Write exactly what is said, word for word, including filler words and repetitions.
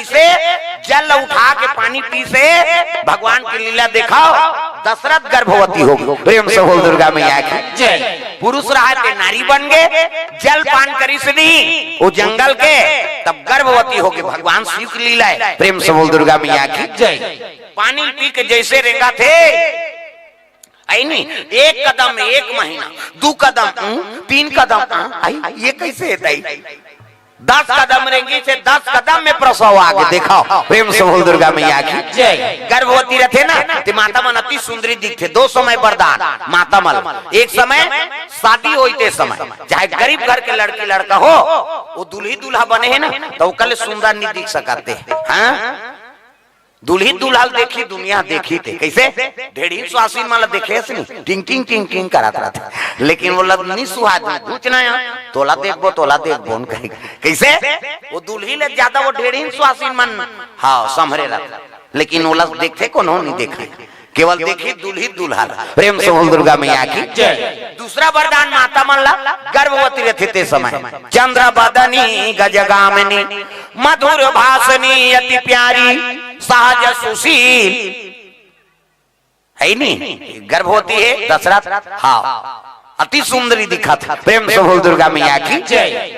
से जल उठा के पानी पीस हे, भगवान के लीला देखव। दशरथ गर्भवती होगे। प्रेम से बोल दुर्गा मैया की। जय। पुरुष रहा ते नारी बन गे, जल पान करिस नहीं वो जंगल के, तब गर्भवती होगे। भगवान शिव की लीला हे। प्रेम से बोल दुर्गा मैया की। जय। पानी पी के जैसे रेंगथे, अइ नी, एक कदम में एक महीना, दू कदम, उं, तीन कदम, आ, अइ, ये कैसे हे दाई? दस कदम रेंगिस हे, दस कदम में प्रसव आगे। देखव, प्रेम से बोल दुर्गा मैया की। जय। गर्भवती रथे ना, ते माता मन अति सुंदरी दिखथे। दो समय वरदान माता मन, एक समय शादी होय ते समय, चाहे गरीब घर के लड़की लड़का हो, वो दुल्ही दूल्हा बने हे ना, त ओकर ले सुंदर नहीं दिख सकत हे। हाँ, दुल्ही दूल्हा ल देखही, दुनिया देखही ते कैसे? ढेढ़ीन सुहासिन मन ल देखे हस नहीं, टिंग टिंग टिंग टिंग करत रथे, लेकिन वो लग नहीं सुहा दू कुछ ना, तोला देखबो, तोला देखबो न कही। कैसे? वो दुल्ही ले ज्यादा वो ढेढ़ीन सुहासिन मन, हाँ, संभरे रथे, लेकिन वो लग देखथे कोनो नहीं देखे, केवल देखही दुल्ही दूल्हा ल। प्रेम से बोल दुर्गा मैया की। जय। दूसरा वरदान माता मन ला, गर्भवती रथे ते समय, चंद्र बदनी गजगामिनी, मधुर भाषणी अति प्यारी, सहज सुशील, हे नी? गर्भवती हे दशरथ, हाँ, अति सुंदरी दिखत। प्रेम से बोल दुर्गा मैया की। जय।